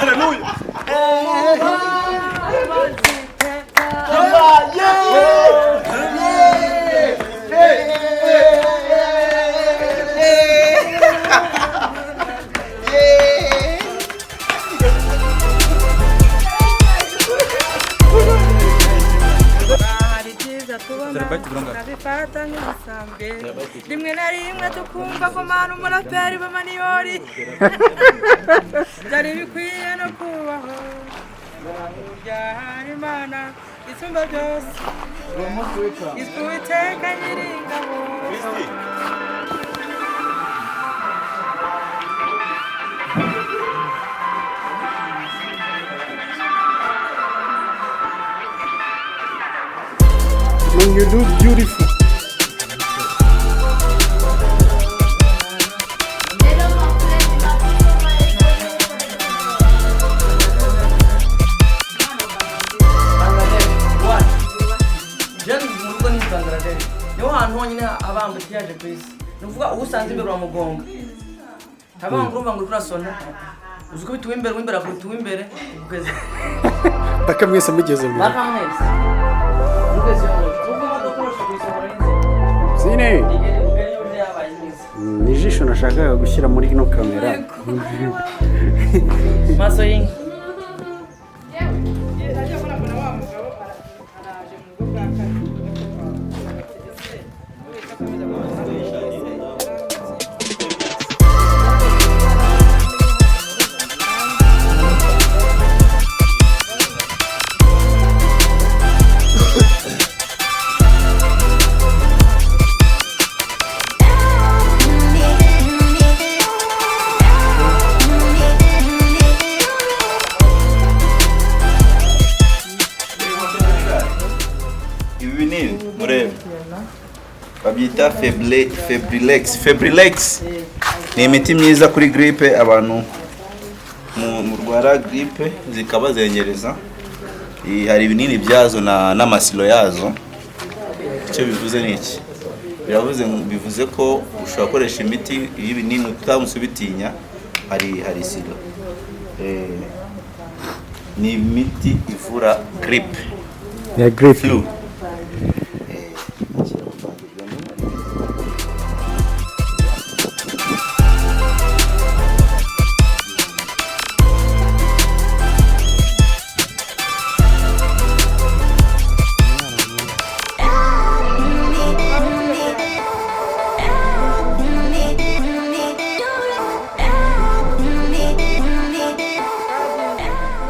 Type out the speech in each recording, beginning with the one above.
Hallelujah. Nabifata nk'ibisanzwe rimwe na rimwe tukumva ko mana umuraperi b'amaniyori byari bikwiye no kubaho burya hari Imana isumba byose yitwa Uwiteka Nyiringabo. Man, you look beautiful. Jean mu rugo ni Bangladesh niho hantu honyine haba embouteillage ku isi. Ni ukuvuga uwo usanze imbere uramugonga, ntabwo ngo urumva ngo uriko urasona, uzi ukubita uw'imbere, uw'imbere akubita uw'imbere kugeza Paka mwese mugeze mu mpaka mwese mugeze iyo ngoro. Ubwo imodoka urashobora kuyisohora n'inzira Sine. Ugere iyo uje yabaye mwiza. Ni ijisho nashakaga gushyira muri ino kamera. Maso y'inka. Ajya mbona wa mugabo araje mu rugo bwa kabiri. Ibi binini murebe babyita Febrilex. Febrilex ni imiti myiza kuri gripe, abantu murwara gripe zikabazengereza. Hari ibinini byazo n'amasilo yazo. Icyo bivuze ni iki? Bivuze ko ushobora gukoresha imiti y'ibinini utamutse ubitinya. Hari silo, ni imiti ivura gripe Ya gripe. Flu.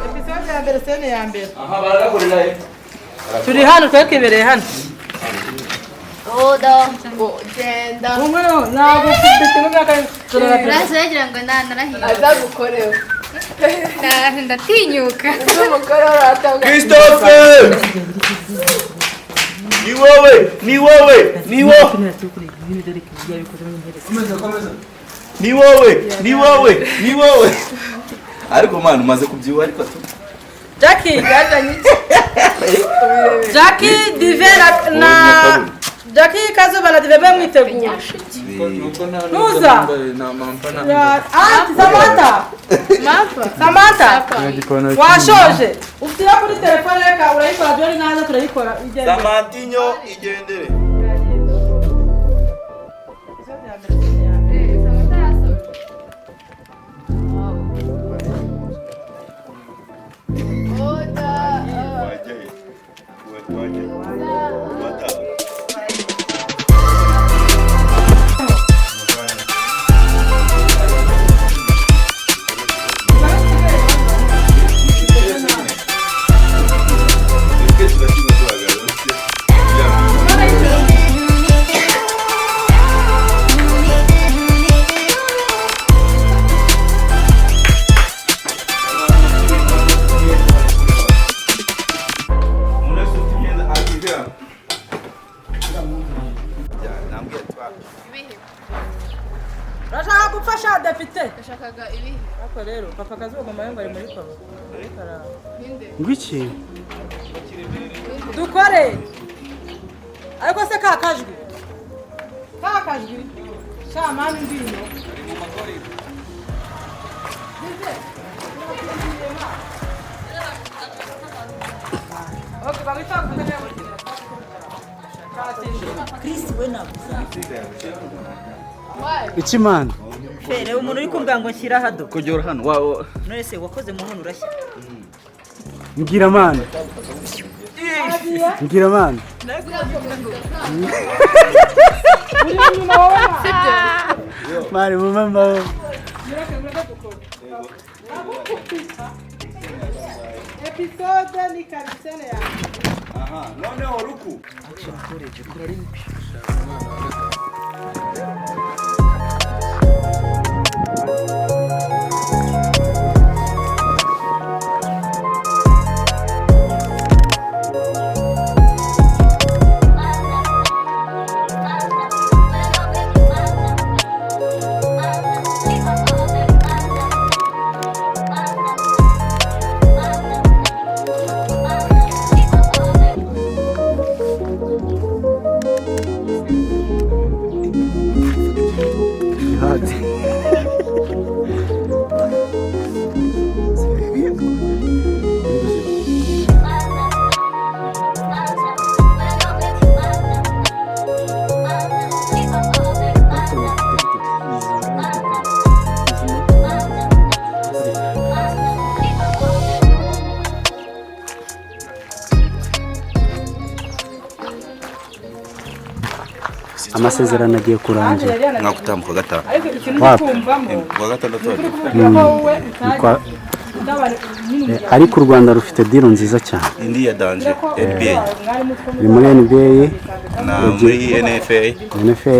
Episode ya mbere, scene ya mbere. Turi hano twekebereye hano. Oda genda. Umwe ntabwo ufite imyaka turarapera. Urazagira ngo narahiye. Azagukorewe. Ndatinyuka. Umugore uratanga. Christophe! Ni wowe, ni wowe, ni wowe. Ni wowe, ni wowe, ni wowe. Ariko man umaze kubyibuha ariko tu. Jackie Jackie Dive na Jackie Kazuba na Dive mwe mwiteguye. Nuza. Aunty Samantha. Samantha. Washoje. Ufite kuri telefone reka urayikora John naza turayikora. Igendere. Samantinho igendere. Urashaka gufasha depite? Nashakaga ibihe. Ariko rero papa Kazuba agomba ngo ari muri papa. Ngwiki. Dukore. Ariko se ka kajwi. Ka kajwi. Shamani ngwino. Okay, bagita Chris we nabuze. Iki mana? Fere umuntu uri kumbwa ngo nshyira hado. Kujyora hano wa None se wakoze mu nkono urashya. Mbwira mana. Mbwira mana. Mari mama. Episode ni kapitene ya. Aha, noneho ruku. Action courage kora rimwe. Amasezerano agiye kurangira mwaka utaha mu kwa gatanu. Kwa gatandatu. Ariko u Rwanda rufite deal nziza cyane. Indi ya danger NBA. Ni muri NBA na muri NFA. NFA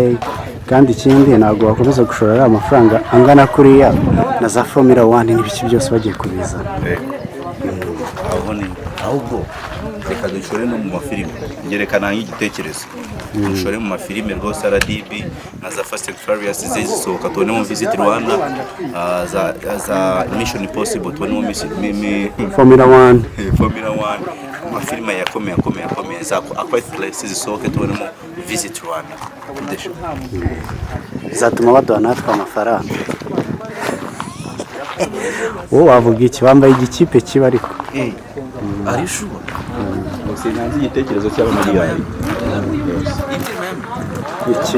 kandi ikindi ntabwo bakomeza gushora amafaranga angana kuriya na za Formula 1 n'ibiki byose bagiye kubizana. Aho ni ahubwo reka dushore no mu mafilime ngerekana nk'igitekerezo dushore mu mafilime rwose RDB na za Fast and Furious zisohoka tubone mu Visit Rwanda, za Mission Impossible tubone mu Formula 1, Formula 1, amafilime yakomeye akomeye akomeye za A Quiet Place zisohoke tubone mu Visit Rwanda. Bizatuma baduha natwe amafaranga. Wowe wavuga iki bambaye igikipe kiba ariko ari sure sinanze igitekerezo cy'abamiliyari iki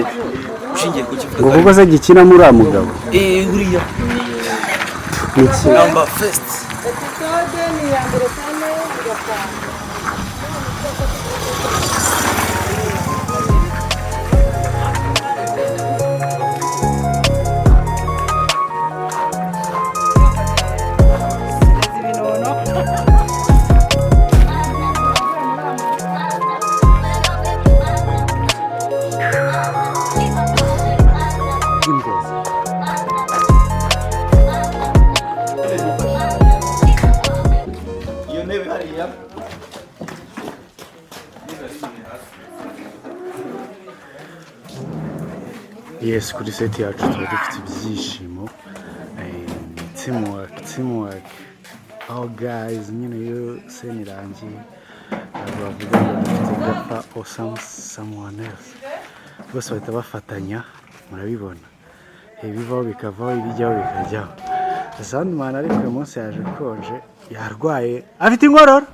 ushingiye ku kivuga ngo kuko se gikina muri uriya mugabo uriya iki number first Episode ni ya mbere kane gatanu. Yes, kuri seti yacu tuba dufite ibyishimo, teamwork, teamwork, all guys. Nyine iyo seni irangiye ntabwo bavuga ngo dufite gaffer or someone else, bose bahita bafatanya, murabibona ibivaho bikavaho ibijyaho bikajyaho. Sandman ariko uyu munsi yaje konje, yarwaye afite inkorora.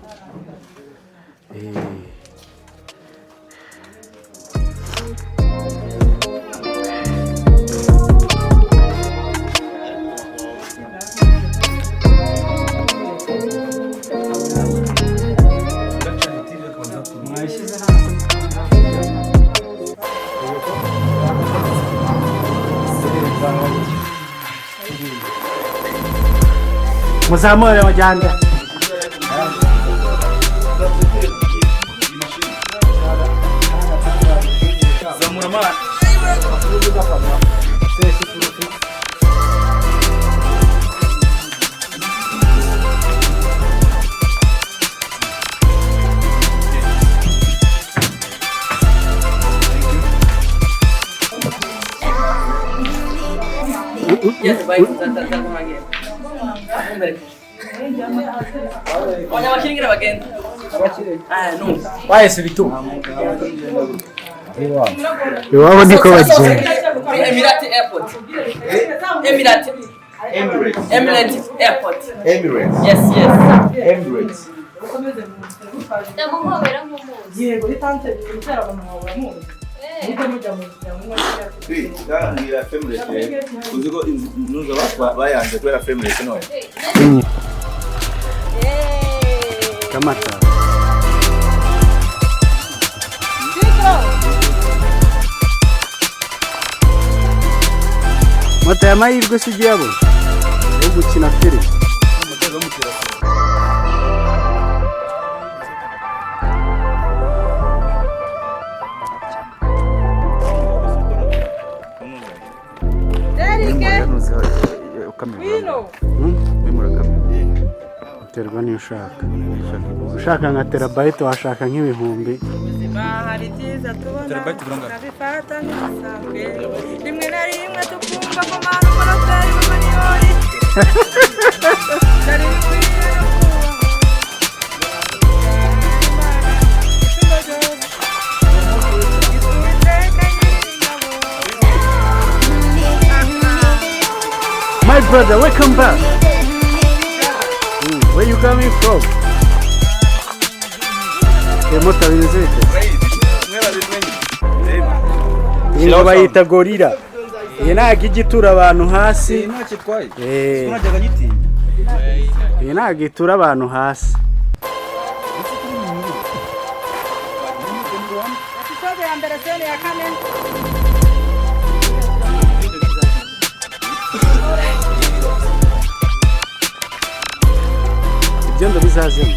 Muzamure mujyande. Yes, bye. Abanyabakire bagenda. Ah, no. Wahise bitu. Iwabo niko bagenda. Kuri Emirate Airport. Emirate. Emirates. Emirate Airport. Emirates. Yes, yes. Emirates. Ndamuhobera nk'umuzi. Yego, ni tante utera abantu wawe uramuzi. Mujye mujya mu Mbwira frame rate. Uzi ko inzu bayanze kubera frame rate ntoya. Kamata. Moto ya mahirwe si ujya uyabona yo gukina filime. Biterwa n'iyo ushaka. Ushaka nka terabyte washaka nk'ibihumbi. Ubuzima hari ibyiza tubona tukabifata nk'ibisanzwe, rimwe na rimwe tukumva ko mana umuraperi w'amariyori byari bikwiye no kubaho. Imana isumba byose, Uwiteka Nyiringabo. My brother, welcome back. Where you coming from? Moto bimeze bite? Iyi ngo bayita gorilla. Iyi ntabwo ijya itura abantu hasi. Ntacyo itwaye. Eh, Najyaga nyitinya. iyi ntabwo itura abantu hasi. Episode ya mbere, scene ya kane. Ibyondo bizazemo.